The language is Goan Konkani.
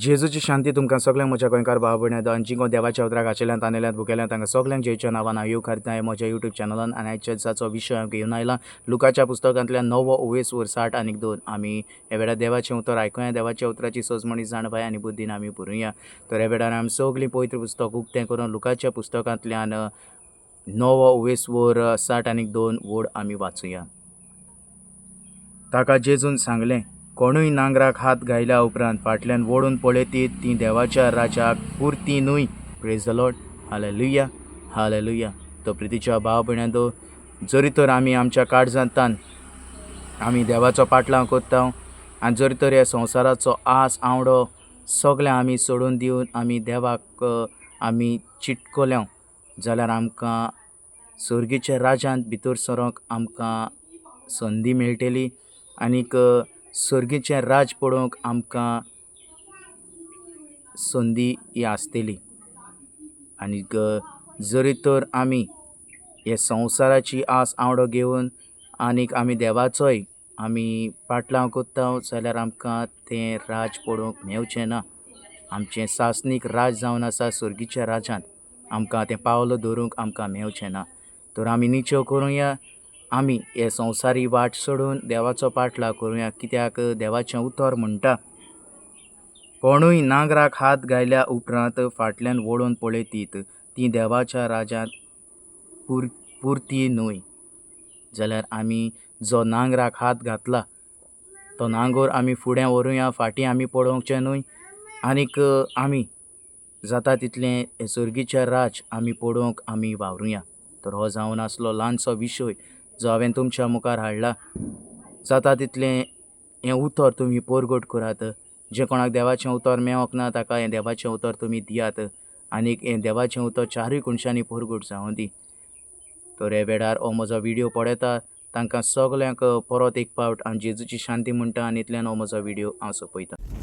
जेजूची शांती तुमकां सगळ्यांक म्हज्या गोंयकार भाव भयणां आनी जी कोण देवाच्या उतराक आशिल्ल्यान तानेल्यात भुकेल्यान तांकां सगळ्यांक जेजूच्या नांवान हांव येवकार दिता म्हज्या युट्यूब चॅनलान. आनी आयच्या दिसाचो विशय हांव घेवन आयला लुकाच्या पुस्तकांतल्यान 9 ओवेस वर 60 आनी 2. आमी ह्या वेळार देवाचें उतर आयकुया, देवाच्या उतराची सजमणी जाणवाय आनी बुद्दीन आमी पुरुया. तर ह्या वेळार आमी सगळीं पवित्र पुस्तक उक्तें करून लुकाच्या पुस्तकांतल्यान 9 ओवेस वर 60 आनी 2 वड आमी वाचुया. ताका जेजून सांगलें, कोणूय नांगराक हात घायल्या उपरांत फाटल्यान वळून पळयतीत ती देवाच्या राजाक पुरती न्हय. Praise the Lord, hallelujah, hallelujah. तो प्रितीच्या भाव भयणांनो, जरी तर आमी आमच्या काळजांतान आमी देवाचो पाटलाव करता आनी जरी तर ह्या संवसाराचो आस आवडो सगळें आमी सोडून दिवन आमी देवाक आमी चिटकल्या जाल्यार आमकां सर्गीच्या राजांत भितर सरोंक आमकां संदी मेळटली आनीक सर्गीचें राज पळोवंक आमकां संदी ही आसतली. आनीक जरी तर आमी हे संवसाराची आस आवडो घेवन आनीक आमी देवाचोय आमी पाटलाव करता जाल्यार आमकां तें राज पळोवंक मेवचें ना. आमचें सासणीक राज जावन आसा सर्गीच्या राजांत आमकां तें पावल दवरूंक आमकां मेवचें ना. तर आमी निश्चय करुया, आमी हे संवसारी वाट सोडून देवाचो पाटलाव करुया, कित्याक देवाचें उतर म्हणटा, कोणूय नांगराक हात घायल्या उपरांत फाटल्यान वळोवन पळयतीत ती देवाच्या राजांत पुरती न्हय. जाल्यार आमी जो नांगराक हात घातला तो नांगर आमी फुडें व्हरुया, फाटीं आमी पळोवचें न्हय. आनीक आमी जाता तितलें सर्गीचें राज आमी पळोवंक आमी वावरुया. तर हो जावन आसलो ल्हानसो विशय जो हांवें तुमच्या मुखार हाडला. जाता तितलें हें उतर तुमी परगट करात. जे कोणाक देवाचें उतर मेळोंक ना ताका हें देवाचें उतर तुमी दियात आनीक हें देवाचें उतर चारूय कोनशांनी परगट जावं दी. तर हे वेळार हो म्हजो व्हिडियो पळयता तांकां सगल्यांक परत एक फावट हांव जेजूची शांती म्हणटा आनी इतल्यान हो म्हजो व्हिडियो हांव सोंपयतां.